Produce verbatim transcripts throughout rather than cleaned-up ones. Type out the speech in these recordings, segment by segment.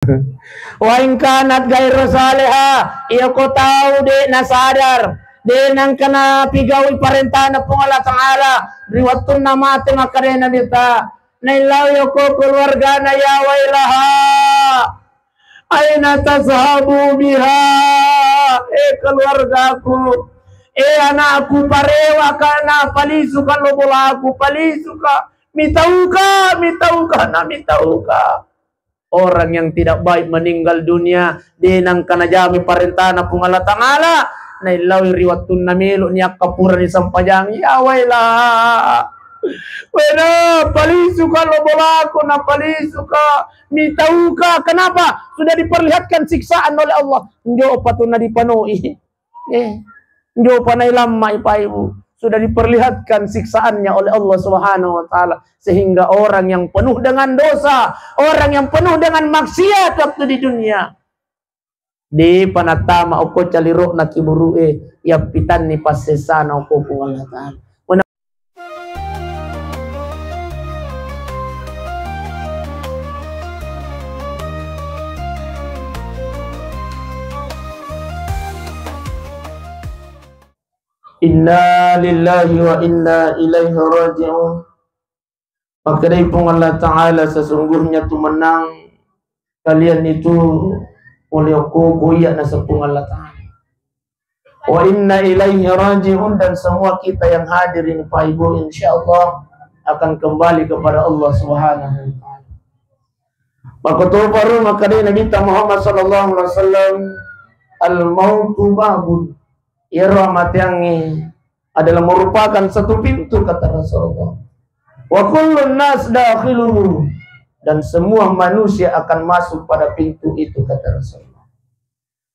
Wa in kanat ghairu salihah, iya ko tau de' nasadar, de' nengka napigaui parentana Puang Allah Ta'ala, ri wettunna mate makkeda Nabitta, naillau yoko keluargana, ya wailaha, aina tazhabu biha, eh keluargaku, eh anakku, parewa kana, palisuka lo bolaku, palisuka, mitauka, mitauka, na mitauka. Orang yang tidak baik meninggal dunia, de' nengka najama parentana Puang Allah Ta'ala, naillau ri wettunna melo ni akka purani sempajangi, ya wailah. Wena, palisuka lo bolaku, na palisuka, mitauka. Kenapa? Sudah diperlihatkan siksaan oleh Allah. Njo patuna dipanoi. Eh, njo panai lamma, Ipa Ibu. Sudah diperlihatkan siksaannya oleh Allah Subhanahu wa Ta'ala. Sehingga orang yang penuh dengan dosa, orang yang penuh dengan maksiat waktu di dunia, de' pa nattama okko caliro'na kiburu'e, yappitanni passessana okko Puang Allah Ta'ala. Inna lillahi wa inna ilaihi raji'un. Makkedai Puang Allah Ta'ala, sesungguhnya tu mennang kalian itu oleh okko iya naseng Puang Allah Ta'ala. Wa inna ilaihi raji'un, dan semua kita yang hadir ini, Pak Ibu, insyaallah akan kembali kepada Allah Subhanahu wa Ta'ala. Makkutopa ro makkedai Nabitta Muhammad sallallahu alaihi wasallam, "Al mautu babun." Iyaro amateangnge adalah merupakan satu pintu, kata Rasulullah. "Wa kullun nas dakhiluhu." Dan semua manusia akan masuk pada pintu itu, kata Rasulullah.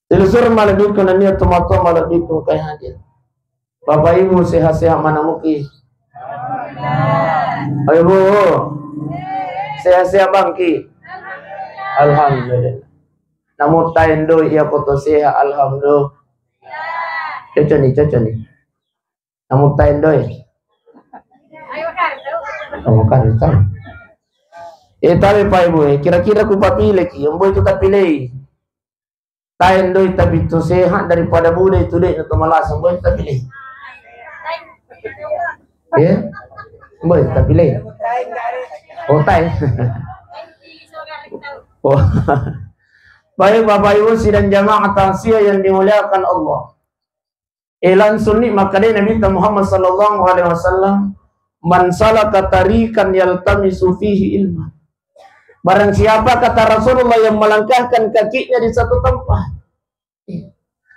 Silusur malebbiku nennia tomatoa malebbiku engkae hadir. Bapak Ibu sehat-sehat manamuki? Ayo Bu, sehat-sehat bangki? Alhamdulillah. Namu taendoi iya koto sehat, alhamdulillah. Cocok nih, cocok nih. Namu taendoi. Kamu kan tahu. Eh, tapi Pak Ibu, eh, kira-kira ku papileki, yang boleh itu tapilei. Taendoi tapi tu sehat daripada budai tu dek tu malas, boleh tapilei. Ya? Boleh tapilei. Oh, tai. Oh. Baik, Bapak Ibu sidang jamaah takziah yang dimuliakan Allah. Eh, langsung ni makkedai Nabitta Muhammad sallallahu alaihi wasallam, "Man salaka tariqan yaltamisu fihi ilman." Barang siapa, kata Rasulullah, yang melangkahkan kakinya di satu tempat,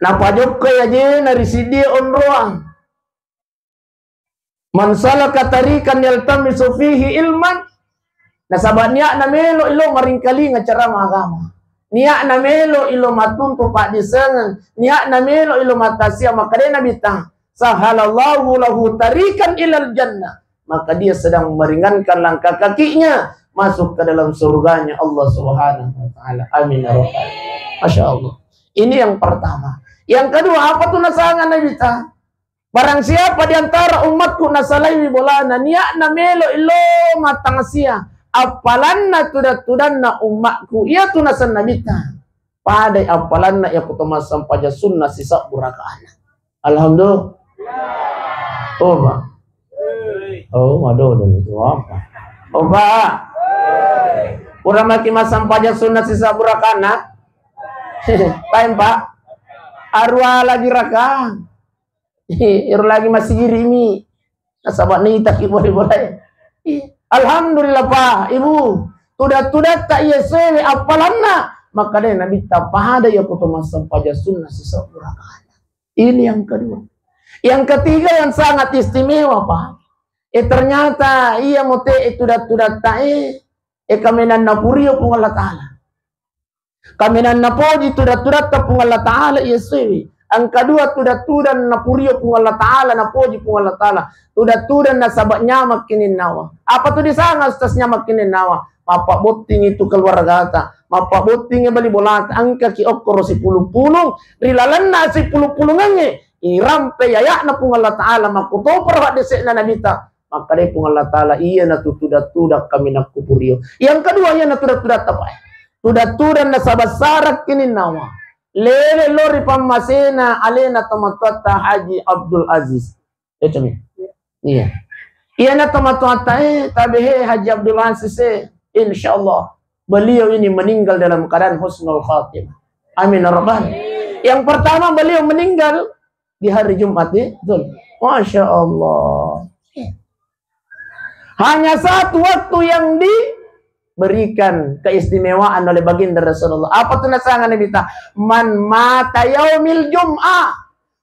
napajokkai ajena ri siddi onroang. "Man salaka tariqan yaltamisu fihi ilman." Nasaba niatna melo ilo maringkalinga ceramah agama. Niatna melo ilo matuntu paddisengeng. Niatna melo ilo mattasia, makkedai Nabitta, "Sahhalallahu lahu tariqan ilal jannah." Maka dia sedang meringankan langkah kakinya masuk ke dalam surganya Allah Subhanahu wa Ta'ala. Amin ya rabbal alamin. Masya Allah. Ini yang pertama. Yang kedua, apa tu nasanga Nabitta? Barang siapa di antara umatku nasalaiwi bolana, niatna melo ilo mattangsia, appalanna tuda-tudanna umatku, iya tu naseng Nabitta, padai appalanna iya kuto massempajang sunna sisebbu rakaanna. Alhamdulillah. Oh, Pak. Oh, waduh, waduh, itu apa? Oh, Pak. Pura maki massempajang sunna sisebbu rakaanna? Lain, Pak. Arua lagi raka. Iro lagi masiri mi. Nasaba nita ki boleh-boleh. Alhamdulillah, Pak, Ibu. Tuda-tudatta iya sewe appalanna. Makkedai Nabitta, pada iya kuto massempajang sunna sisebbu rakaanna. Ini yang kedua. Yang ketiga yang sangat istimewa, Pak. Eh, ternyata iya mote, eh, tuda-tudatta, eh, eh, kamenanna purio Puang Allah Ta'ala. Kaminang napoji tuda-tudatta Puang Allah Ta'ala iya sewe. Engka dua tuda-tudang napurio Puang Allah Ta'ala, napoji Puang Allah Ta'ala. Tuda-tudang nasaba nyameng kininnawa. Apa tu disanga, Ustaz, nyameng kininnawa? Mappabbotting itu keluargata, mappabbotting bali bolata, engka ki okkoro sipulung-pulung, ri lalenna sipulung-pulungengnge irampe yaya'na Puang Allah Ta'ala, makkutoparo haddese'na Nabita. Makkedai Puang Allah Ta'ala, iyana tu tuda-tuda kaminang kupurio. Yang kedua, iyana tuda-tudatta, Pak. Tudang-tudang nasaba sarakki ninnawa. Lele lo ri pammasena alena tomatoatta Haji Abdul Aziz. Iya, Cami. Iya. Iyana tomatoatta, eh, tabe he Haji Abdul Aziz, eh. Insya Allah, beliau ini meninggal dalam keadaan husnul khatimah. Amin ya rabbal. Yang pertama, beliau meninggal di hari Jumat, ya. Betul. Masya Allah. Hanya satu waktu yang diberikan keistimewaan oleh baginda Rasulullah. Apa tu nasanga Nabi ta? "Man mata yaumil jum'ah."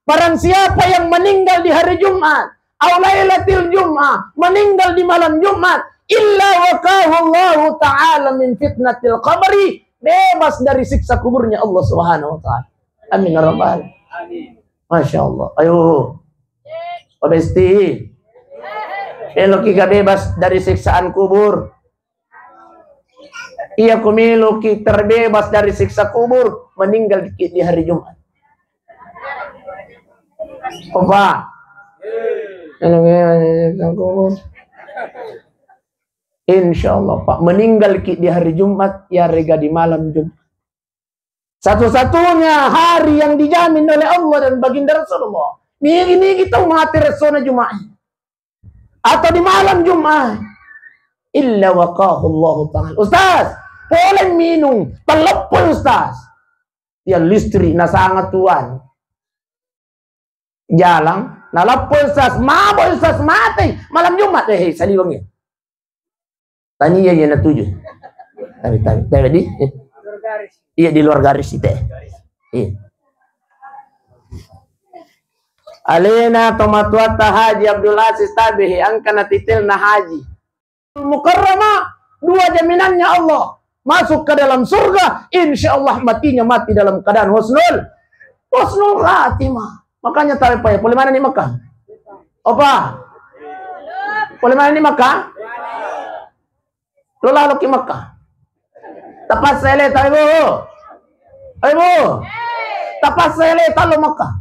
Barang siapa yang meninggal di hari Jumat, au lailatil Jum'ah, meninggal di malam Jumat, "illa waqahu Allahu ta'ala min fitnatil qabri." Bebas dari siksa kuburnya Allah Subhanahu wa taala. Amin ya rabbal. Amin. Masya Allah. Ayo. Pak Besti. Eloki ga bebas dari siksaan kubur. Iya, ko meloki terbebas dari siksa kubur, meninggal ki di hari Jumat. Opa. Eloki bebas dari siksa kubur. Insya Allah, Pak, meninggal ki di hari Jumat, ya rega di malam Jumat. Satu-satunya hari yang dijamin oleh Allah dan baginda Rasulullah. Nigi-nigi tau mate ressona Jumat. Atau di malam Jumat. Illa waqahu Allahu ta'ala. Ustaz, pole minung, telleppoi Ustaz. Ya listrik nasanga tuan. Jalang, naleppoi Ustaz, mabo Ustaz, mate. Malam Jumat, eh, saliweng ya. Tania iya natuju. Tapi, tapi, tapi di, eh. Iya, di luar garis itu. Iya. Alena tomatoatta Haji Abdul Aziz tabe he, engka na titelna Haji Mukarramah, dua jaminannya Allah. Masuk ke dalam surga, insya Allah matinya mati dalam keadaan husnul, husnul khatimah. Makanya tabe pae, pole mana ni Mekah? Apa? Pole mana ni Mekah? Lo lalo ki Mekah. Tapasele tabe bu. Ayo bu. Tapasele talo Mekah.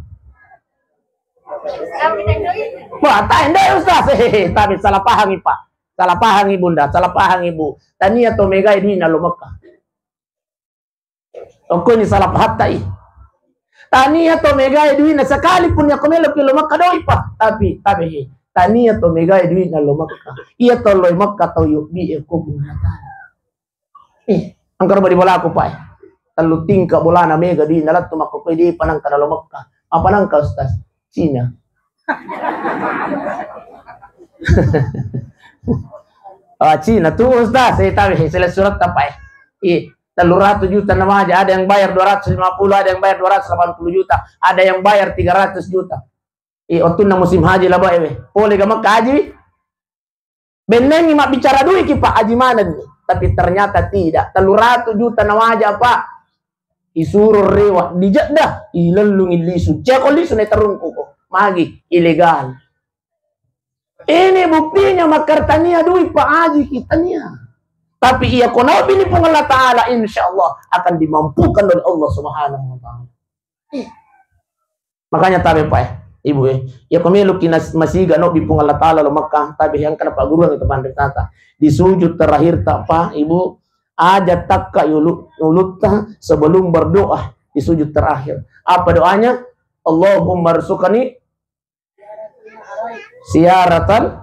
Wah, tak endai Ustaz. Hehehe, tapi salah paham, Pak. Salah pahang, Ibunda, salah pahang, Ibu. Tania to megai duina lo Mekah. Okko ini salah pahatta i. Tania to megai duina sekalipun ya ko melo ki lo Mekah doi pa. Tapi, tapi, tania to megai duina lo Mekah. Iya to lo Mekah tau yobbi e ko Puang Allah Taala. Eh, engka roba di bolaku, Pak, eh. Tellu tingka bolana mega duina lattu makko koe di panangka nalo Mekah. Apa nangka, Ustaz? Cina. Ah, Cina tu, Ustaz, eh, tapi selesai surat apa, eh? Iya, tellu ratu juta nama aja, ada yang bayar dua ratus lima puluh, ada yang bayar dua ratus delapan puluh juta, ada yang bayar tiga ratus juta. Eh, waktu musim haji lah, Pak, eh, weh. Boleh gak Mekah haji? Bennengi mabbicara duiki, Pak, haji manenni. Tapi ternyata tidak. Tellu ratu juta nawaja, Pak. Isuro rewa di Jeddah, ilellungi lisu. Ceko lisu ne terungku ko. Magi ilegal. Ini buktinya makar tania duit, Pak Haji, kita nia. Tapi iya ko naobini Puang Allah Taala, insya Allah akan dimampukan oleh Allah Subhanahu wa Taala. Eh. Makanya tabe, Pak, eh, Ibu, eh. Ya ko meloki nas-, masiga nobbi Puang Allah Taala lo Mekah, tabe yang kena Pak Guru yang teman tata. Di sujud terakhir ta, Pak, Ibu, aja takka ulu-, ulutta sebelum berdoa di sujud terakhir. Apa doanya? "Allahumma rzuqni ziyaratal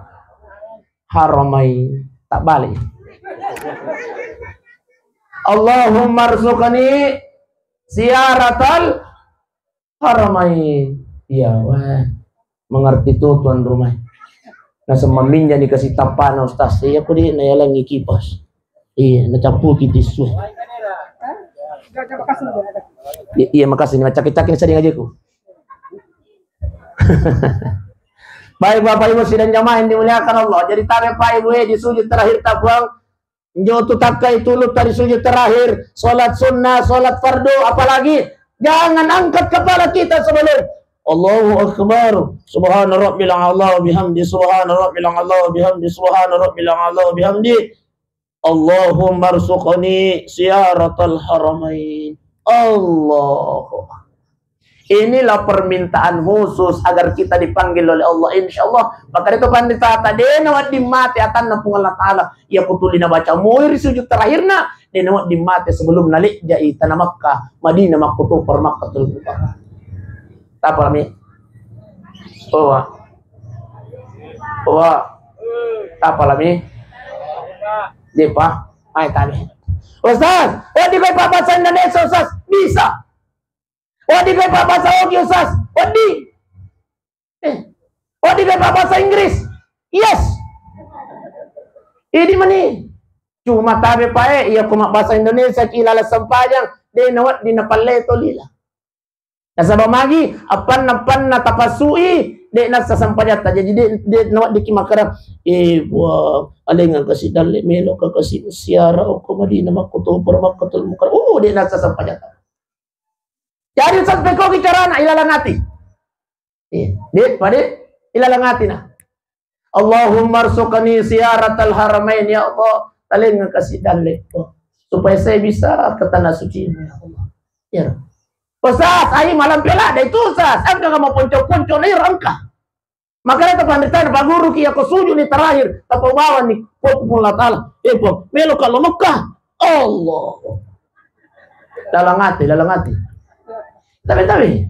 haramain." Tak balik. "Allahumma rzuqni ziyaratal haramain." Iya, wah. Mengerti tu tuan rumah. Nah, semamingnya dikasih tapana, Ustaz. Iya, aku di nayalangi kipas. Iya, nacapuki tisu. I-, iya, makasih. Nah, caki-caki ini sering aja ku. Baik, Bapak Ibu sidang jamaah yang dimuliakan Allah. Jadi, tabe, Pak Ibu, eh, di sujud terakhir tabuang. Njo tu takkai tulu tadi sujud terakhir, sholat sunnah, sholat fardu, apalagi jangan angkat kepala kita sebelum Allahu Akbar. Subhana rabbil a'la wa bihamdi, subhana rabbil a'la wa bihamdi, subhana rabbil a'la wa bihamdi. Allahumma rzuqni ziyaratal haramain. Allahu Akbar. Inilah permintaan khusus agar kita dipanggil oleh Allah, insya Allah. Maka itu pandita tadi nawadding mate atanna Puang Allah Taala. Ya kutuli nabaca moi ri sujud terakhirna, de' nawedding mate sebelum nalejja'i tanah Makkah, Madinah, makkutoparo Makkatul Mukarramah. Tapalami. Owa. Owa. Tapalami. De'pa. Ai tadi. Ustaz, wedding ko pabbasa Indonesia, Ustaz? Bisa. Wedding ko pabbasa Ogi, Ustaz? Wedding. Eh, wedding ko pabbasa Inggris? Yes. Idi mani. Cuma tabe pae, iya ko mabbasa Indonesia ki lala sempajang, de' nawedding napalleto lila. Nasaba magi, appanna-appanna tapassui, de' nassa sempajatta. Jadi de', de' naweddikki makkeda, eh, Puang, alengngeng kasi dalle, melo ka kasi siara okko Madinah, makkutoparo Makkatul Mukarramah. Oh, de' nassa sempajatta. Jadi, Ustaz, pekkogi carana, ilalang ati. Iya. De', pade, ilalang atina. Allahumma rzuqni ziyaratal haramain, ya Allah, talengngeng kasi dalle, oh, supaya saya bisa ke tanah suci, ya Allah. Ya. Ustaz, ai malam pela, dai tu, Ustaz. Engka kamu ponco-ponco, nai rangka. Makanya tu panritana, Pak Guru, ki, iya ko sujud ni terakhir, tapau bawang ni, Puang Allah Ta'ala. Eh, Puang, melo ka lao Mekah. Allah. Lalang ati, lalang ati. Tapi, tapi,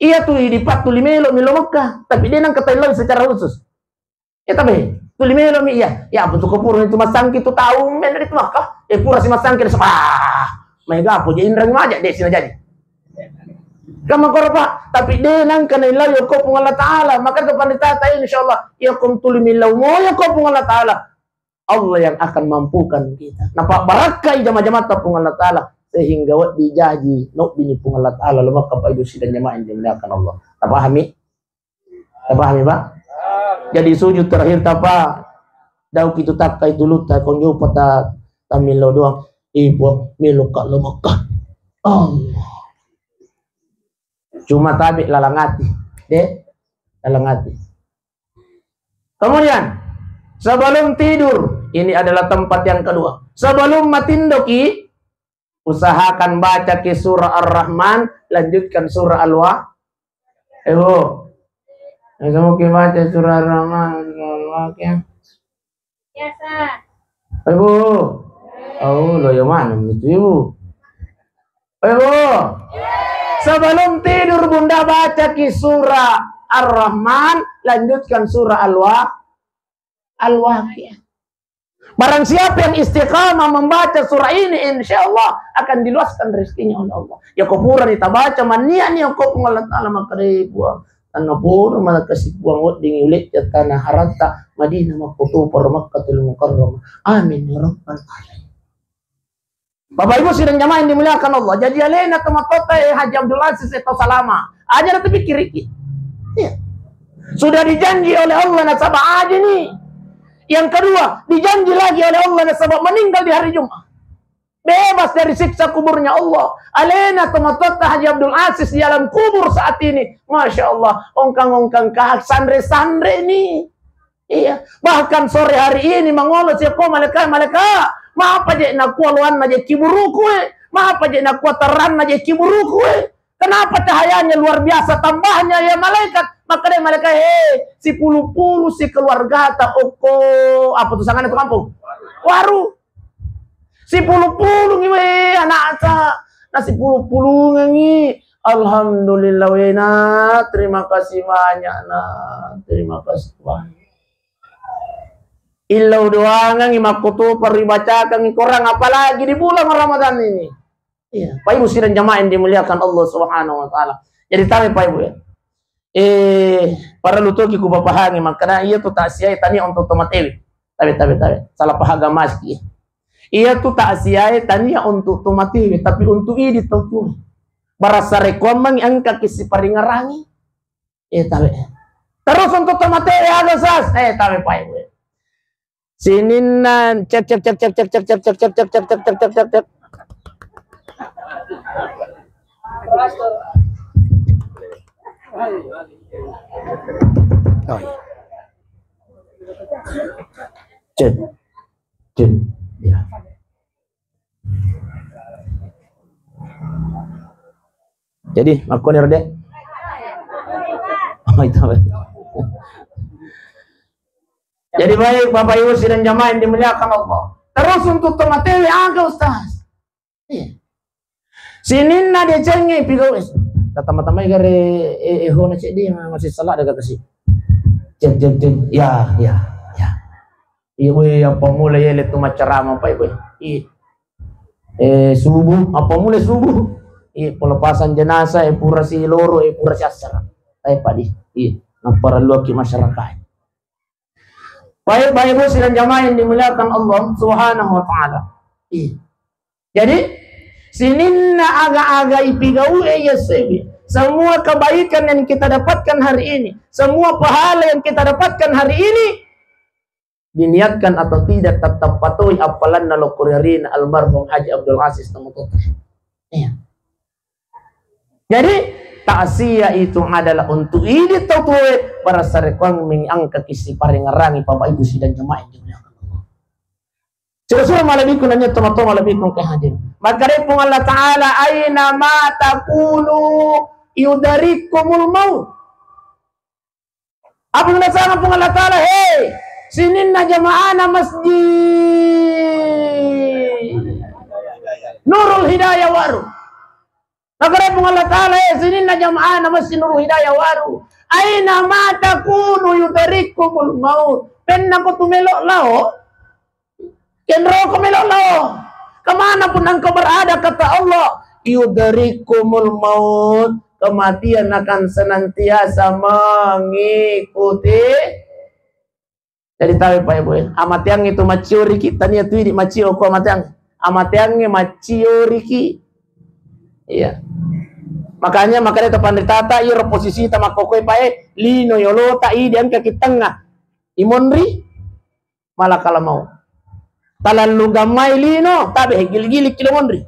iya tu idi pattu tuli melo mi lao Mekah, tapi de' nengka tailloi secara khusus. Eh, tapi, tuli melo mi iya. Ya, apa tu ko pura itu massangki tu tau melo di Mekah. Eh, pura si massangki, ah, maega po je inrang maja, de' sina jadi. Kama koro, Pak, tapi de' nengka nailloi okko Puang Allah Ta'ala. Maka tu panritata, insya Allah, iya ko tuli mi lao moi okko Puang Allah Ta'ala, Allah yang akan mampukan kita. Napa barakkai jama-jamatta Puang Allah Ta'ala, sehingga wedding jaji nobbini Puang Allah Ta'ala lao Mekah, Pak Ibu sidang jamaah yang dimuliakan Allah. Tapahami? Tapahami, Pak? Jadi sujud terakhir tapa, dauki tu takkai tulutta, konjo pata tamillo doang. Ibu, melo ka lao Mekah. Allah. Cuma tabe lalang ati. De', lalang ati. Kemudian, sebelum tidur, ini adalah tempat yang kedua. Sebelum matindoki, usahakan bacaki surah Ar-Rahman, lanjutkan surah Al-Wa-, eh, Bu. Yang semua kita baca surah Ar-Rahman, surah Al-Waqiah. Biasa. Eh, Bu. Oh, lo yang mana itu, Ibu? Eh, Bu. Sebelum tidur, Bunda, bacaki surah Ar-Rahman, lanjutkan surah Al-Wa-, Al-Waqiah. Barang siapa yang istiqamah membaca surah ini, insya Allah akan diluaskan rezekinya oleh Allah. Ya, ko pura ni tabaca, mannia ni ko Puang Allah Ta'ala, maka deh, Puang, tanah pura, maka si Puang, wedding ulecca tanah haratta Madinah, makkutoparo Makkatul Mukarramah. Amin ya rabbal alamin. Bapak Ibu sidang jamaah yang dimuliakan Allah, jadi alena tomatoatta, eh, Haji Abdul Aziz, eh, tau salama. Aja na tapikiriki. Iya. Sudah dijanji oleh Allah nasaba aja ni. Yang kedua, dijanji lagi oleh Allah nasaba meninggal di hari Jumat. Bebas dari siksa kuburnya Allah. Alena tomatoatta Haji Abdul Aziz di alam kubur saat ini. Masya Allah, ongkang-ongkang kahak, sanre-sanre ni. Iya, bahkan sore hari ini mangolo si ko maleka, maleka, mapa je nakua loanna je kiburuku, eh? Mapa je nakua terranna je kiburuku, eh? Kenapa cahayanya luar biasa tambahnya, ya malaikat? Maka dia malaikat, "Hei, sipulu-pulu si keluargata okko, apa tu sangana tu kampung? Waru. Sipulu-pulungi we anakta, na sipulu-pulungengi. Alhamdulillah we, na, terima kasih banyak, na, terima kasih banyak." Illau doangengi, makkutoparo ibacakengi Korang, apalagi di bulan Ramadan ini. Iya, Pak Ibu sidang jamaah yang dimuliakan Allah Subhanahu wa Ta'ala. Jadi, tabe, Pak Ibu, ya. Eh, parellu toki kupapahangi, makkeda iya tu taksiae tania untuk to matewe. Tabe, tabe, tabe. Salah paham agama siki. Iya tu taksiae tania untuk to matewe, tapi untuk idi tau tuae. Barasa rekkuammengi engkaki siparingerangi. Eh, tabe. Terus untuk to matewe aga, Sas? Eh, tabe, Pak Ibu. Sininna cek, cek, cek. Oh, iya. Cek. Cek. Ya. Jadi, makkoni ro, Dek? Oh, itu. Jadi, baik, Bapak Ibu sidang jamaah yang dimuliakan Allah. Terus untuk to matewe aga, Ustaz? Iya. Sininna decengnge pigau es. Tatama-tamai gare e, e hona ceddi masih salah daga kasi. Cek, cek, cek. Ya, ya, ya. Iya, weh, apa mulai ya lettu maccarama, Pak, weh. Iya. Eh, subuh, apa mulai subuh? Iya, pelepasan jenazah, eh, pura si loro, eh, pura si assara. Eh, Pak, di. Iya, napparelluaki masyarakat. Baik, Bapak Ibu sidang jamaah yang dimuliakan Allah Subhanahu wa Ta'ala. Iya. Jadi, sininna aga-aga ipigau'e iya sewe. Semua kebaikan yang kita dapatkan hari ini, semua pahala yang kita dapatkan hari ini, diniatkan atau tidak, tetap patoi appalanna lokoriarina almarhum Haji Abdul Aziz Tomatoa. Iya. Jadi, takziah itu adalah untuk idi tau tuwe, para sarekkuang mengangkaki siparengerangi Bapak Ibu sidang jamaah yang dimuliakan Allah. Sura-sura malebbiku nanya toma-toma lebbiku ke hadir. Maka Puang Allah Ta'ala, "Aina ma takunu yudarikumul maut." Apa nasaba Puang Allah Ta'ala, hei, sininna jamaahna masjid Nurul Hidayah Waru. Nakara Puang Allah Ta'ala, hei, sininna jamaahna masjid Nurul Hidayah Waru. Aina ma takunu yudarikumul maut. Penna ko tumelo lao, kenroko melo lao. Kemana pun engkau berada, kata Allah, yudarikumul maut, kematian akan senantiasa mengikuti. Jadi tahu Pak Ibu ya, amateang itu macioriki, tania tu idi macio ko amateang. Amateangnge macioriki. Iya. Makanya, makanya to panritata iro posisita makkokkoe Pak e, lino yolota idi engka ki tengah. Imonri, malakal maut. Talallung gammai lino, tabe gili-gili kilo monri.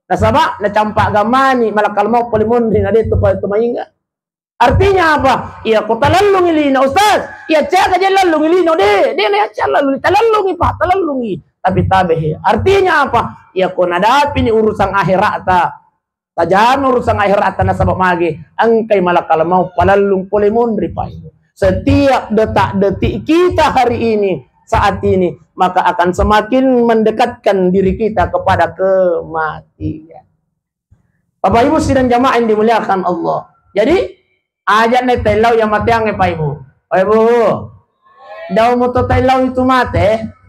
Nasaba nacampa gammani malakal maut pole monri, na de tu pa-, tu mainga. Artinya apa? Iya ko talallungi lino, Ustaz. Iya caka je lallungi lino, de, de na yaca lallungi, talallungi Pak, talallungi. Tapi tabe he. Artinya apa? Iya ko nadapini urusan akhirat ta. Tajama urusan akhirat ta nasaba mage engkai malakal maut palallung pole monri Pak. Setiap detak-detik kita hari ini, saat ini, maka akan semakin mendekatkan diri kita kepada kematian. Bapak Ibu sidang jamaah yang dimuliakan Allah. Jadi, aja ne tellau yang mateangnge Pak Ibu. Pak Ibu, dau moto tellau itu mate.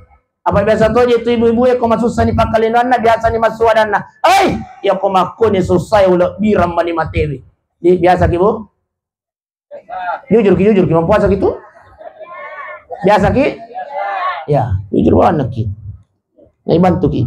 Apa biasa toje itu ibu-ibu e ko masussa ni pakkalinoanna, biasa ni massuadanna. Hei, iya ko makkoni sussae ulebbirang mani matewe. Di, biasa ki, Bu? Jujur ki, jujur ki, mampuasa ki tu? Biasa ki? Ya, jujur banget ki. Nah, bantu ki.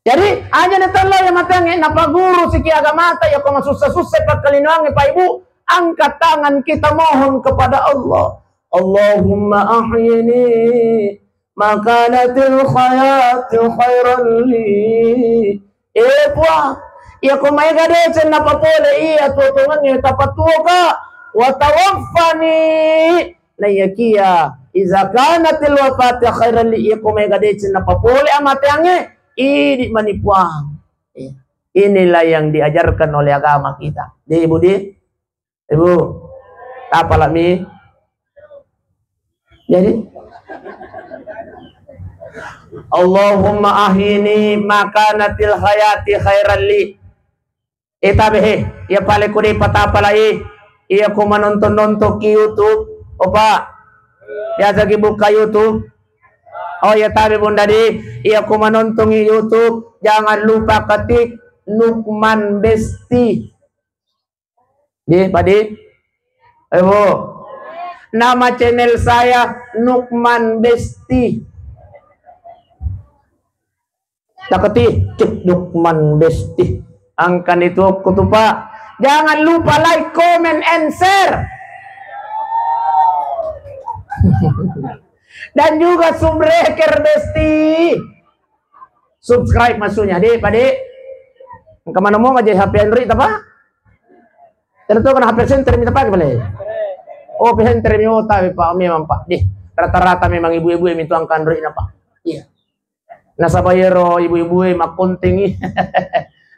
Jadi, aja ne tellau yang mateangnge, napaguru siki agamata, ya ko masussa-sussa pakkalinoangnge, Pak Ibu, angkat tangan kita mohon kepada Allah. Allahumma ahyini makanatil hayati khairan li. Eh, Puang, iya ko maega deceng napapole iya tuo-tuongengnge tapatuoka, wa tawaffani, naiyakia iza kanatil wafati khairan li, iya ko maega deceng napapole amateangnge, idi mani Puang. Iya. Inilah yang diajarkan oleh agama kita. Di, Ibu, di? Ibu, tapalami. Jadi, Allahumma ahyini makanatil hayati khairan li. Eh, tabe he, iya pale ko de patapalai, iya ko manonton-nonton ki YouTube, opa. Biasa ki buka YouTube. Oh, iya tabe Bunda di, iya ko manonton YouTube, jangan lupa ketik Nukman Besti. Di, Pak Di? Ayo, Bu. Nama channel saya Nukman Besti. Taketi, cek Nukman Besti. Angkan itu aku tuh, Pak. Jangan lupa like, comment, and share. Dan juga subscribe Besti. Subscribe maksudnya, Dek, Pak, Dek. Engka maneng mo maja H P Android apa? Tentu kena H P center minta pakai boleh. Oh, P center mi otak, Pak, memang, Pak. Deh, rata-rata memang ibu-ibu yang minta angka Android na, Pak. Iya. Nasaba iyaro ibu-ibu e makkontengi.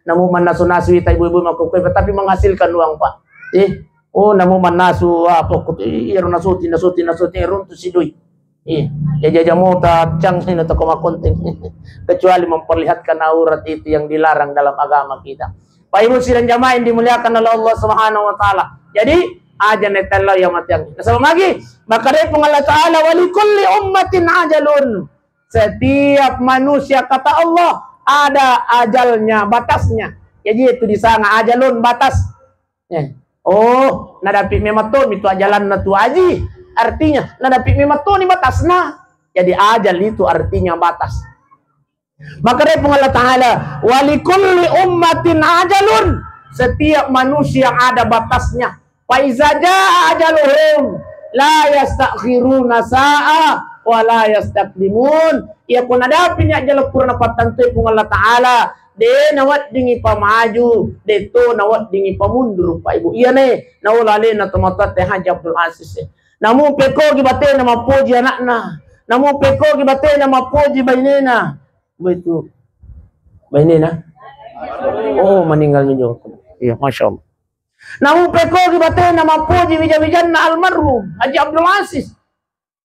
Namu mannasu-nasu ita ibu-ibu makkukue, tapi menghasilkan uang, Pak. Eh, oh, namu mannasu apa kut-, iyaro nasuti, nasuti, nasuti, runtu sidoi. Iya, ya jaja mota cang ini toko makonten. Kecuali memperlihatkan aurat itu yang dilarang dalam agama kita. Pak Ibu sidang jamaah yang dimuliakan oleh Allah Subhanahu wa taala. Jadi, aja netello ya matiang. Nasaba magi, maka dari Puang Allah Taala, "Walikulli ummatin ajalun." Setiap manusia, kata Allah, ada ajalnya, batasnya. Jadi itu disanga ajalun, batas. Eh. Oh, nadapi memang to itu ajalanna tu aji. Artinya, nadapi memang to ni batasna. Jadi ajal itu artinya batas. Maka dari Puang Allah Taala, "Walikulli ummatin ajalun." Setiap manusia ada batasnya. "Fa iza jaa ajaluhum la yastakhiruna sa'a wa la yastaqdimun." Iya ko nadapi ni ajal purana pattantoi Puang Allah Taala, de naweddingi pamaju, de to naweddingi pamundur, Pak Ibu. Iya ne, naola alena tomatoatta Haji Abdul Aziz. Namu pekogi batena mappoji anakna. Namu pekogi batena mappoji bainena. Betul. Bainena? Oh, meninggal juga. Iya, Masya Allah. Namu pekogi batena mappoji wija-wijanna almarhum Haji Abdul Aziz.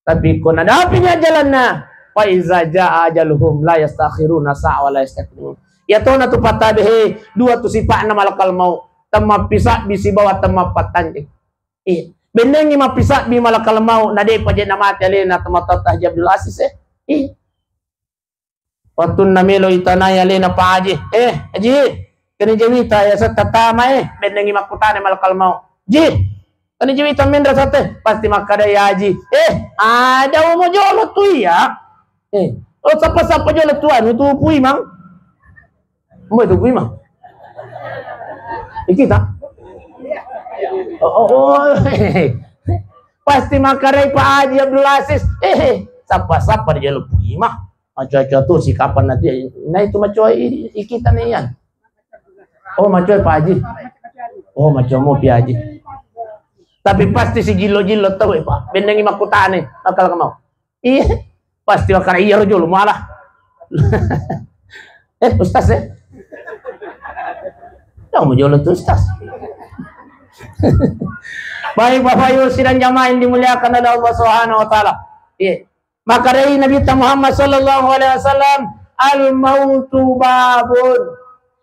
Tapi ko nadapi ni ajalanna, fa iza jaa ajaluhum la yastakhiruna sa'a wa la yastaqdimun. Iya tona tu pattabe he, dua tu sipa'na malakal maut. Temmappisabbi sibawa temmapattanjeng. Iya. Bennengngi mappisabbi malakal maut, na depa je namate alena tomatoatta Haji Abdul Aziz, eh. Iya. Wattunna melo itanai alena Pak Haji, "Eh, Haji, kani jawita ya setta tama, eh?" Bennengngi makkutana malakal maut. "Ji, kani jawita menra sette?" Pasti makkada ya Haji, "Eh, ada omo jolo tu iya." Eh, oh, sapa-sapa jolo tu anu tu Puimang. Mbak itu Puimang. Iki ta? Oh, oh, oh. Pasti makkarai Pak Haji Abdul Aziz. Eh, sapa-sapa di jolo Puimang. Macoa-coa tu si kapan nanti. Nah, itu macoa i-, i-, kita nih, Yan. Oh, macoa Pak Haji. Oh, macoa mau Pi Haji. Tapi pasti si jillo-jillo tahu, eh, Pak. Bennengngi makkutane, akal kemau. Iya. Pasti makkara iya ro jolo muala. Eh, Ustaz, eh? Yang mau jolo tu Ustaz. Baik, Bapak Ibu sidang jamaah yang dimuliakan oleh Allah Subhanahu wa taala. Iya. Maka dari Nabi Muhammad sallallahu alaihi wasallam, "Al-mautu babun."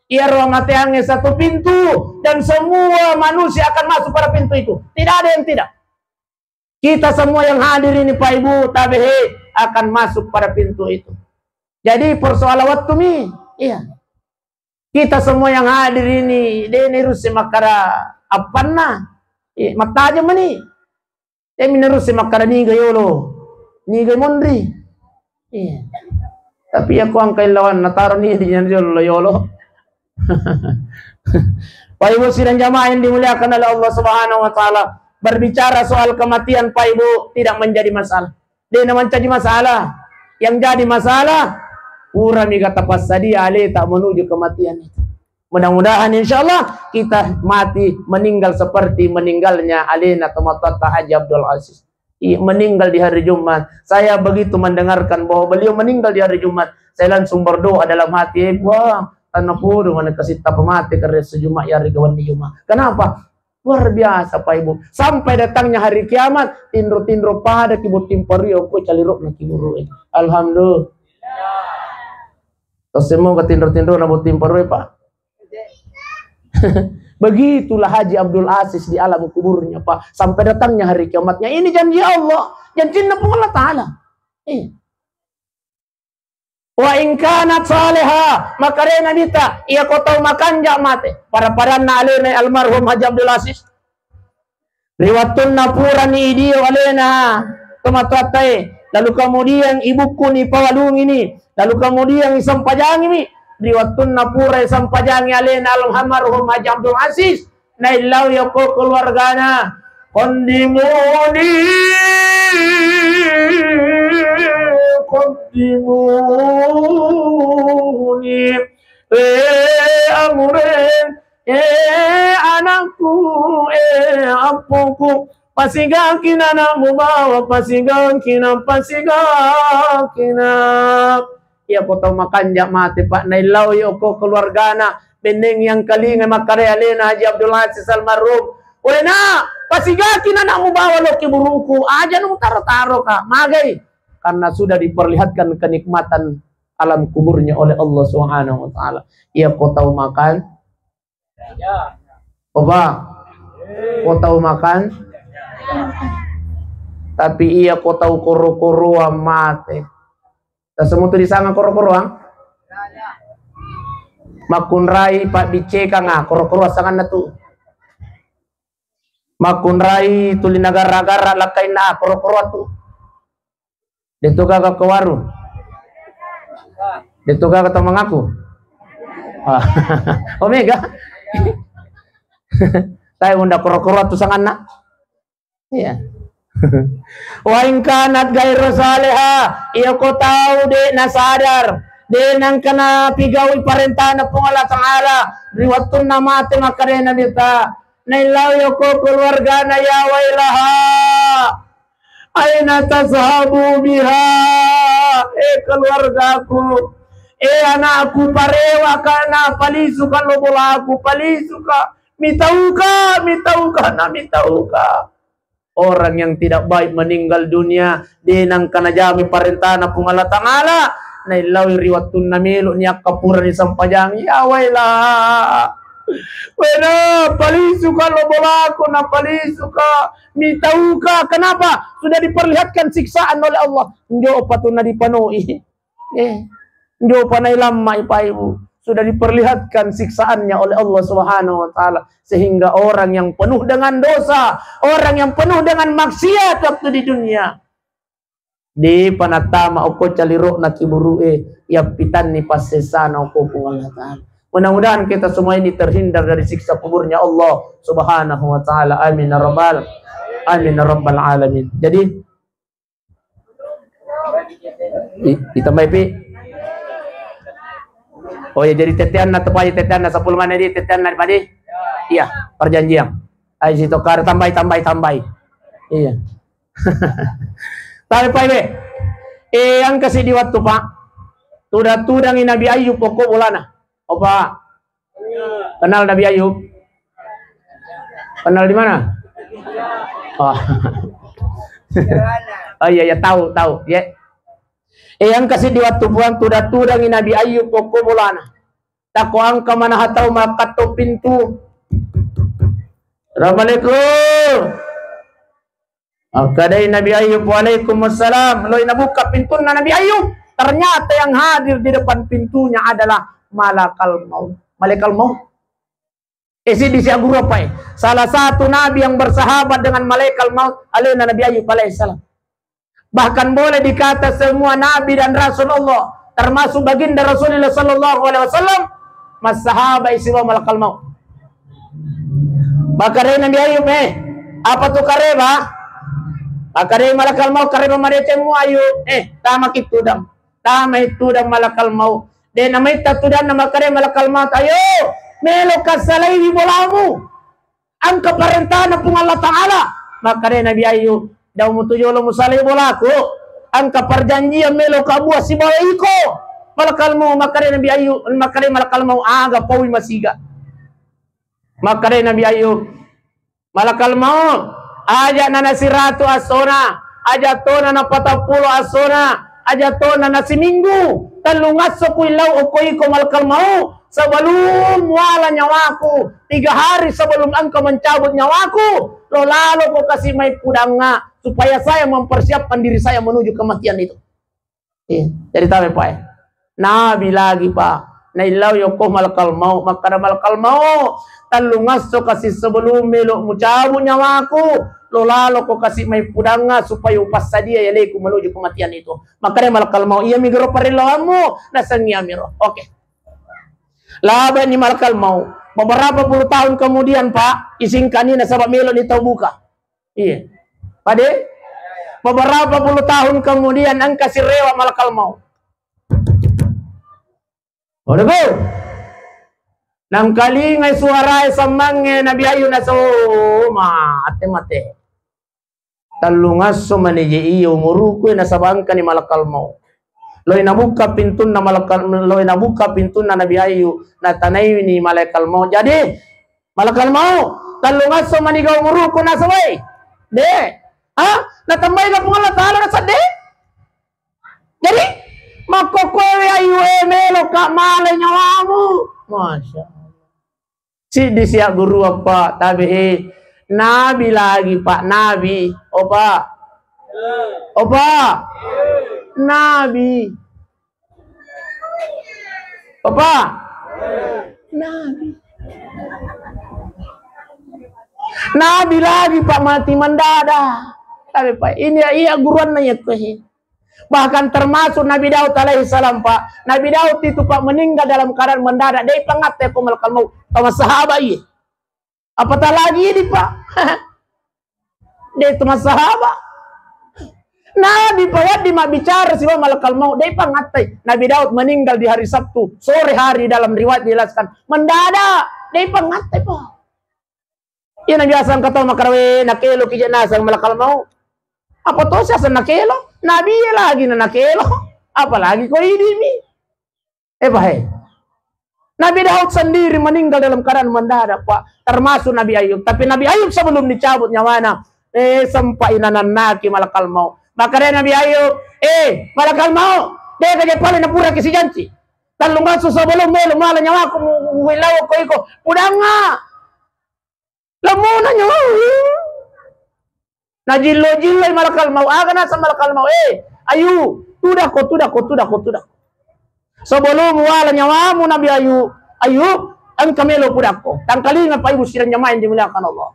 Iyaro mateangnge satu pintu dan semua manusia akan masuk pada pintu itu. Tidak ada yang tidak. Kita semua yang hadir ini, Pak Ibu, tabehe, akan masuk pada pintu itu. Jadi persoalan waktu mi, iya. Kita semua yang hadir ini, de nerus makkara appanna. Iya, mattajeng mani. Demi nerus makkara niga yolo, niga monri. Iya. Tapi aku angkai lawan nataro ni di yolo yolo. Pak Ibu sidang jamaah yang dimuliakan oleh Allah Subhanahu wa taala, berbicara soal kematian, Pak Ibu, tidak menjadi masalah. De na mancaji masalah. Yang jadi masalah, pura mi gata passadia aleta menuju kematian itu. Mudah-mudahan, insya Allah, kita mati, meninggal seperti meninggalnya alena tomatoatta Haji Abdul Aziz. Iya, meninggal di hari Jumat. Saya begitu mendengarkan bahwa beliau meninggal di hari Jumat, saya langsung berdoa dalam hati, "Eh, Puang, tanah podo mana kasih tapa mati kerja sejumat ya hari kawan di Jumat." Kenapa? Luar biasa, Pak Ibu. Sampai datangnya hari kiamat, tinro-tinro pada ki botting parui, okko calirok na ki guru. Alhamdulillah. Terus semua ke tinro-tinro na botting parui, Pak. Begitulah Haji Abdul Aziz di alam kuburnya, Pak. Sampai datangnya hari kiamatnya. Ini janji Allah, janjinna Puang Allah Taala. Eh. "Wa in kanat saleha," makkedai Nabitta, iya ko tau makanja mate. Pada-padanna alena almarhum Haji Abdul Aziz. Ri wattunna purani idio alena tomatoattae, lalu kemudian ibukkuni pawalungini, lalu kemudian isempajangimi. Ri wattunna pura isempajangi alena almarhum Haji Abdul Aziz, naillau yokko keluargana, "Qaddimuni, qaddimuni, eh, amure, eh, anakku, eh, appuku, pasigakina anakmu bawa, pasigakina, pasigakina." Iya ko tau makanja mate, Pak, naillau yokko keluargana, benneng yang kalinga makkedai alena Haji Abdul Aziz almarhum, "Wena, pasigakina anakmu bawa lokki buruku, aja nu taro-taro ka, magai." karena sudah diperlihatkan kenikmatan alam kuburnya oleh Allah Subhanahu wa Ta'ala. Iya ko tau makan, Oba, ko tau makan, tapi iya ko tau koro-koroang mate. Tasemutu disanga koro-koroang? Makkunrai pabbiccekanga, koro-koroang sanganna tu. Makkunrai tuli nagarra-garra lakkainna, koro-koroang tu. De'to gaga ke warung. De'to gaga to mangaku. Ah. Oh, mega. Tapi unda koro-koro tu sanganna. Iya. Wa in kanat ghairu salihah, iya ko tau de' nasadar, de' nengka napigaui parentana Puang Allah Ta'ala, ri wettunna mate makkeda Nabitta, naillau yako keluargana, ya wailaha. Aina tazhabu biha, eh keluargaku, eh anakku, parewaka na, palisuka lo bolaku, palisuka, mitauka, mitauka na, mitauka. Orang yang tidak baik meninggal dunia, de' nengka najama parentana Puang Allah Ta'ala, naillaui ri wettunna melo ni akka pura ni sempajangi, ya wailah. Wena, palisuka lo bolaku, na palisuka, mitauka. Kenapa? Sudah diperlihatkan siksaan oleh Allah. Njo patu na dipanoi. Eh, njo panai lamma ipa ibu. Sudah diperlihatkan siksaannya oleh Allah Subhanahu wa Ta'ala. Sehingga orang yang penuh dengan dosa, orang yang penuh dengan maksiat waktu di dunia, de' pa nattama okko caliro'na kiburu'e, yappitanni passessana okko Puang Allah Ta'ala. Mudah-mudahan kita semua ini terhindar dari siksa kuburnya Allah Subhanahu wa Ta'ala. Amin ya rabbal, amin ya rabbal alamin. Jadi, i-, ditambai pi. Oh ya, jadi teteanna tepai, teteanna sepuluh menit di teteanna di padi. Iya, perjanjian. Ayo situ kar tambai, tambai, tambai. Iya. Tapi Pak Ibe, eh, engka seddi wattu, Pak. Tudang-tudangi Nabi Ayub pokok bolana. Oh, Pak. Kenal Nabi Ayub? Kenal di mana? Oh. Oh iya, iya, tahu, tahu. Ya. Eh, engka seddi wattu Puang tudang-tudangi Nabi Ayub pokok bolana. Tako engka manaha tau makkatto pintu. Assalamualaikum. Akkadai Nabi Ayub, "Waalaikumsalam." Loi nabuka pintunna Nabi Ayub. Ternyata yang hadir di depan pintunya adalah malakal maut. Malakal maut. Eh, seddi sia guru apa, eh? Salah satu nabi yang bersahabat dengan malaikat maut, alena Nabi Ayub alaihissalam. Bahkan boleh dikata semua nabi dan rasul Allah, termasuk baginda Rasulullah sallallahu alaihi wasallam, massahabat sibawa malakal maut. Makkedai Nabi Ayub, "Eh, apa tu kareba?" Makkedai malakal maut, "Kareba madeceng mu Ayub." "Eh, tamaki tudang." Tamai tudang malakal maut. De namaitta tudanna, makkedai malakal maut, "Ayo, melo kassalaiwi bolamu. Engka parentana Puang Allah Ta'ala." Makkedai Nabi Ayub, "Dau mutu jolo musalai bolaku. Engka perjanjian melo kabua sibawa iko." Malakal maut, makkedai Nabi Ayub, makkedai malakal maut, "Aga paui masiga." Makkedai Nabi Ayub, "Malakal maut, aja na nasiratu assona, aja tona napatappulo assona, aja tona nasiminggu, tellungasso kuillau okko iko malakal maut, sebelum muala nyawaku, tiga hari sebelum engkau mencabut nyawaku, lo lalo ko kasi mai pudangnga, supaya saya mempersiapkan diri saya menuju kematian itu." Iya, jadi tabe, Pak, eh. Nabi lagi, Pak. Naillau yokko malakal maut, makkada malakal maut, "Tellungasso kasi sebelum melo mucabut nyawaku, lo lalo ko kasi mai pudangnga supaya upassadia yaleku menuju kematian itu." Makkada malakal maut, "Iya mi gero parellauanmu." Nasengngi amiro. Oke. Labani malakal maut. Beberapa puluh tahun kemudian, Pak, isingkani nasaba melo ni tau buka. Iya. Pade? Beberapa puluh tahun kemudian engka sirewa malakal maut. Oke. Nangkalingai suarae sammangnge Nabi Ayub naso mate-mate. Tellungasso mani je iya umuruku nasaba engkani malakal maut. Loi nabuka pintunna malakal, loi nabuka pintunna Nabi Ayub, natanaiwini malakal maut. Jadi, malakal maut, tellungasso mani ga umuruku nasabai? De. Ha? Natambai ga Puang Allah Ta'ala nasadde? Jadi, makkokkoe ayu e, melo ka male nyawamu. Masya Allah. Siddi sia guru apa, tabe he. Nabi lagi, Pak, nabi. Opa. Opa. Nabi. Opa. Nabi. Nabi lagi, Pak, mati mendadak. Tabe, Pak, ini iya guruanna iya kue. Bahkan termasuk Nabi Daud alaihi salam, Pak. Nabi Daud itu, Pak, meninggal dalam keadaan mendadak. Dei pangatte ko malakal maut. Sama sahabat iya. Apatah lagi ini, Pak. Dei sama sahabat. Nabi, Pak, waddi mabbicara siwa malakal maut. Dei pangatte. Nabi Daud meninggal di hari Sabtu. Sore hari dalam riwayat dijelaskan. Mendadak. Dei pangatte, Pak. Iya, na biasa engka tau makkeda, "We, nakeloki je naseng malakal maut." Apa to siaseng nakelo? Nabi iya lagi na nakelo. Apalagi ko idi'mi. Eh, Pak, eh. Nabi Daud sendiri meninggal dalam keadaan mendadak, Pak. Termasuk Nabi Ayub. Tapi Nabi Ayub sebelum dicabut nyawana, eh, sempat inanannaki malakal maut. Maka dia Nabi Ayub, "Eh, malakal maut, deka je pale napuraki sijanci. Tellung asu sebelum melo mala nyawaku mu-, mu-, mu-, lawa ko iko. Pudanga." Lamuna nyawa. Najillo-jilloi malakal maut. Aga naseng malakal maut, "Eh, ayu, tudakko, tudakko, tudakko, tudakko. Sebelum wala nyawamu, Nabi Ayu, Ayub, engka melo pudakko." Tangkalinga, Pak, Ibu sidang jamaah yang dimuliakan Allah.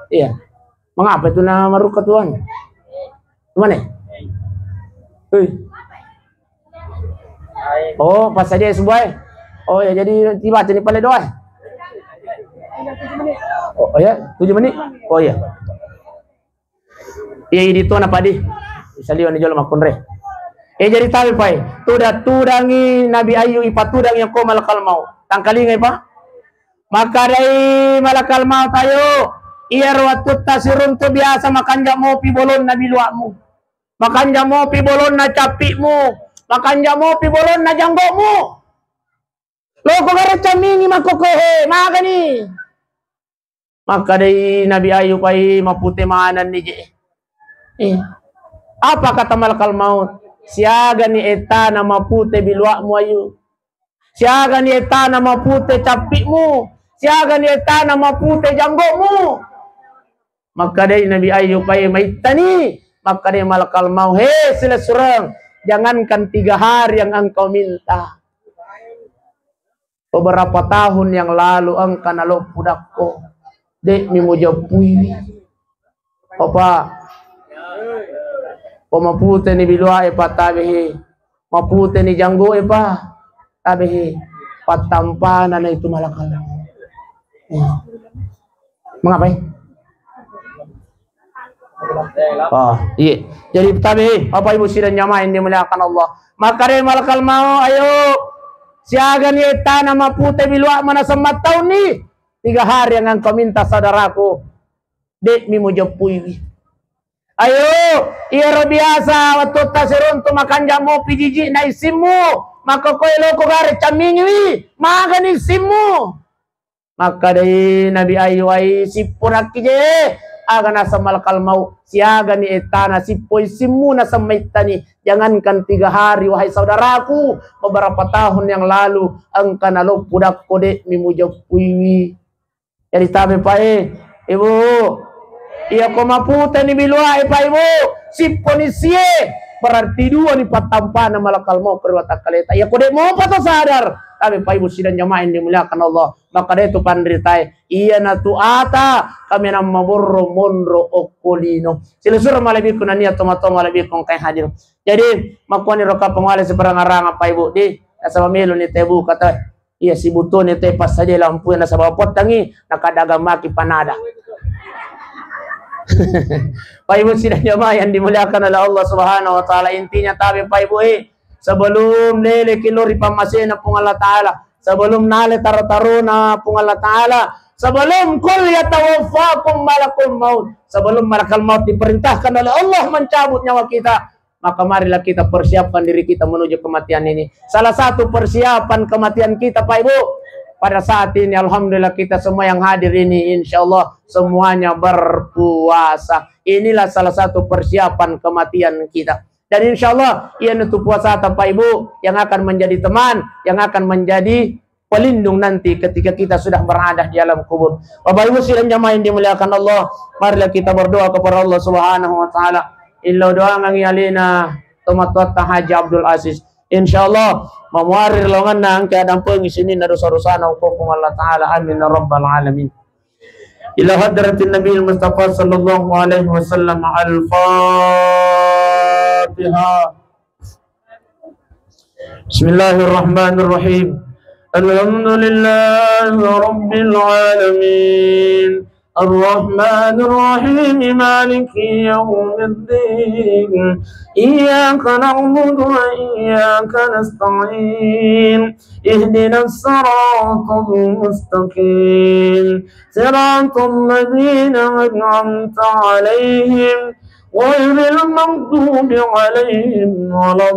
Iya. Mengapa itu nama ruka tuan? Mana? Hei. Oh, pas saja sebuah. Oh ya, jadi dibaca ni pale doa. Oh, oh ya, tujuh menit. Oh ya. Iya, idi tuana padi. Saliwa ni jolo makkunre. Eh, jadi tabe, Pak. Tuda-, tudangi Nabi Ayu, ipatudangi ko malakal maut. Tangkalingai, Pak. Makkedai malakal maut, "Ayu, iyaro wattutta siruntu biasa makanja mopi bolonna biluamu. Makanja mopi bolonna cappi'mu, makanja mopi bolonna janggo'mu. Loko gare cammingi makkokkoe, magani." Makkedai Nabi Ayub, "Ai, mapute manenni je." Eh. Apa kata malakal maut? "Siagani ettana mapute biluamu, Ayub. Siagani ettana mapute cappi'mu. Siagani ettana mapute janggo'mu." Makkedai Nabi Ayub, "Ai, maittani." Makkedai malakal maut, "He, silessureng, jangankan tiga hari yang engkau minta. Beberapa tahun yang lalu engka naloppu dakko, de'mi mujeppui." Apa? Ko maputeni biluae, Pak, tabe he. Maputeni janggoe, Pak, tabe he. Pattampana na itu malakal. Eh. Mengapa, eh? Oh, iya. Jadi, tabe, Bapak Ibu sidang jamaah yang dimuliakan Allah. Makkedai malakal maut, "Ayo, siagani ettana mapute biluamu naseng mattaunni. Tiga hari yang engkau minta, saudaraku, de'mi mujeppuiwi. Ayo, iyaro biasa wattutta siruntu makanja mopi jiji'na issimmu, makkokkoe loko gare cammingiwi, magani issimmu." Makkedai Nabi Ayub, "Ai, sippurakki je." Aga naseng malakal maut, "Siagani ettana sippo issimmu naseng maittani. Jangankan tiga hari, wahai saudaraku, beberapa tahun yang lalu engka naloppu dakko, de'mi mujeppuiwi." Jadi tabe, Pak, eh, Ibu. Iya, ko maputeni biluae, Pak, Ibu, sipponi sie, berarti duani pattampana malakal maut ko ri watakkaleta. Iya, ko de' mopa to sadar. Tabe, Pak, Ibu sidang jamaah yang dimuliakan Allah. Makkedai tu panritae, "Iyanatu ata kaminang maborro monro okko lino." Silessureng malebbiku nennia tomatoa malebbiku engkae hadir. Jadi, makkuaniro kapang wale siparangarang, Pak, Ibu, di, nasaba meloni tau buka to. Iya, sibutoni te passadia lampu nasaba pottangi, nakadagang maki panada. Pak, Ibu sidang jamaah yang dimuliakan oleh Allah Subhanahu wa Ta'ala, intinya tabe, Pak, Ibu, eh, sebelum leleki lo ri pammasena Puang Allah Ta'ala, sebelum nale taro-tarona Puang Allah Ta'ala, sebelum qul yatawaffakum malakul maut, sebelum malakal maut diperintahkan oleh Allah mencabut nyawa kita, maka marilah kita persiapkan diri kita menuju kematian ini. Salah satu persiapan kematian kita, Pak, Ibu, pada saat ini, alhamdulillah, kita semua yang hadir ini, insya Allah, semuanya berpuasa. Inilah salah satu persiapan kematian kita. Dan insya Allah, iyanatu puasata, Bapak Ibu, yang akan menjadi teman, yang akan menjadi pelindung nanti ketika kita sudah berada di alam kubur. Bapak Ibu sidang jamaah yang dimuliakan Allah, marilah kita berdoa kepada Allah Subhanahu wa Ta'ala. Illau doangengngi alena tomatoatta Haji Abdul Aziz. Insya Allah, mamuari ri laonganna engka adampengi sininna dosa-dosana, upoppung Allah Ta'ala. Amin ya rabbal alamin. Ila hadratin Nabi Mustafa sallallahu alaihi wasallam. Al-Fatihah. Bismillahirrahmanirrahim. Alhamdulillahi rabbil alamin. Arrahmanirrahim. Maliki yaumiddin. Iyyaka na'budu wa iyyaka nasta'in. Ihdinas siratal mustaqim. Siratal ladzina an'amta alaihim ghairil maghdubi alaihim waladdallin.